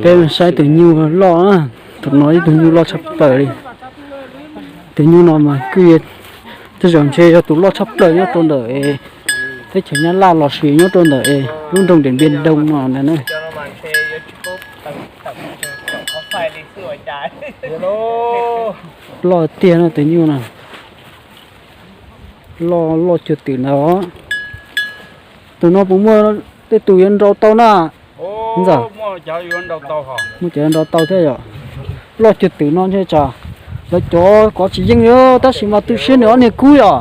Peb saib tus nyuj loj na, tus no ib tug nyuj loj tshaj plaws li. Tus nyuj no mas kuj tej zaum ntshe yog tus loj tshaj plaws nyob rau ntawm teb chaws Nyab Laj los sis nyob rau ntawm lub nroog Điện Biên Đông no na. Loj tiag no tus nyuj no. Loj, loj cuag twm ntag. Tus no puas muaj tej tus yuav nrau tau na? Ntxawm, muaj cov yuav nrau tau thiab yom. Loj cuag twm no ntshe tsam lawv cov kov tsis yeej li, tab sis mas tu siab nws ob niag kub yom.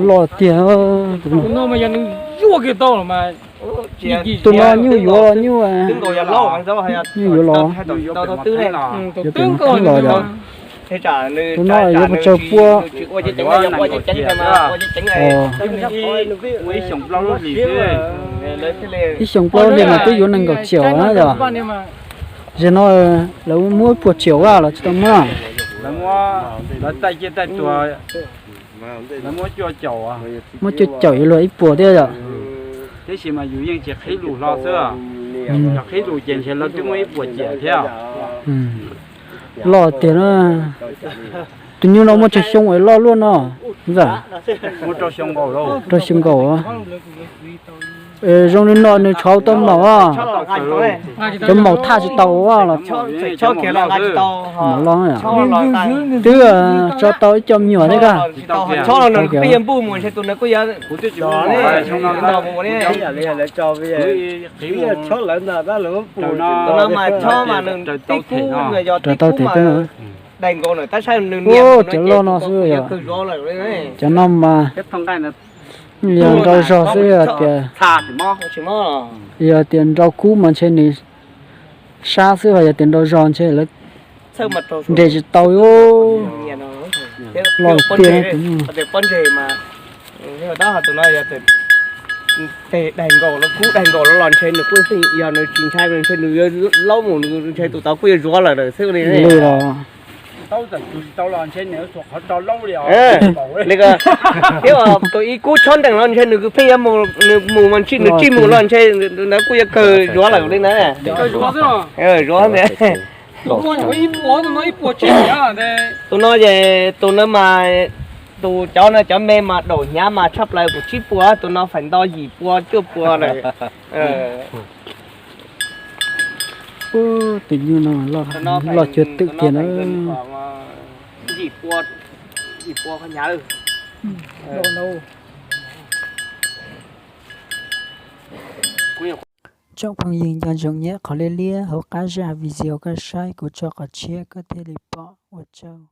Loj tiag. Tus no nyuj yuav los nyuj, nyuj yuav los, yuav pem los yog. Tus no yuav pes tsawg pua? Ib xyoos plaub lub hlis mas twb yuav nees nkaum tsiaum na yom. Zaum no lawv muab ib puas tsiaum vaj los tsis tau muab. Lawv taij ciaj taij tuag, lawv muab cuaj caum, muab cuaj caum yuav luag ib puas thiab yom. Tiam sis mas yus yeej tsis qhib lus hlo xwb, yog qhib lus ces ntshe lawv twb muab ib puas ciam thiab. Loj tiag na. Tus nyuj no muaj tsawg xyoo es loj luaj no? Ntxawm, muaj rau xyoo nkaus. Zoo li no nws tshov tau maum, cov maum thaj tsis tau los. Maum loj, twb tso tau ib co me nyuam thiab kag. Raws tau them. Cov loj no xwb yog, cov no mas yog nrau zog xwb yog tias, yog tias nrau kub mas ntshe nws sab xwb, ho yog tias nrau zog ntshe lawv nres tsis tau. Loj tiag. Tes daig nkaus los kub daig nkaus los los ntshe nws kuj xij, yog nws tsis ntshai ntshe nws yuav laub mus, ntshe tus tod kuj yuav zuav lawm xwb li. Li los thiab tus ib kub tshob ntees los ntshe nws pheej yuav mus, nws mus mas ntshe nws tsis mus los ntshe ntawd kuj yuav kawg zuav lawm li na. Zuav ntag. Tus no ces tus no mas, tus cov no cov me mas daum hnyav mas tshaj plaws, kuv tsib puas, tus no feem ntau yim pua cuaj pua lawm. Tus nyuj no loj cuag twm tiag na. Yim pua, yim pua qhov hnyav lawm. Tsoom phooj ywg, nco ntsoov nyem qhov liab liab hauv qab zaj video koj saib, kuv tso qhov tshiab koj thiaj li pom. Ua tsaug.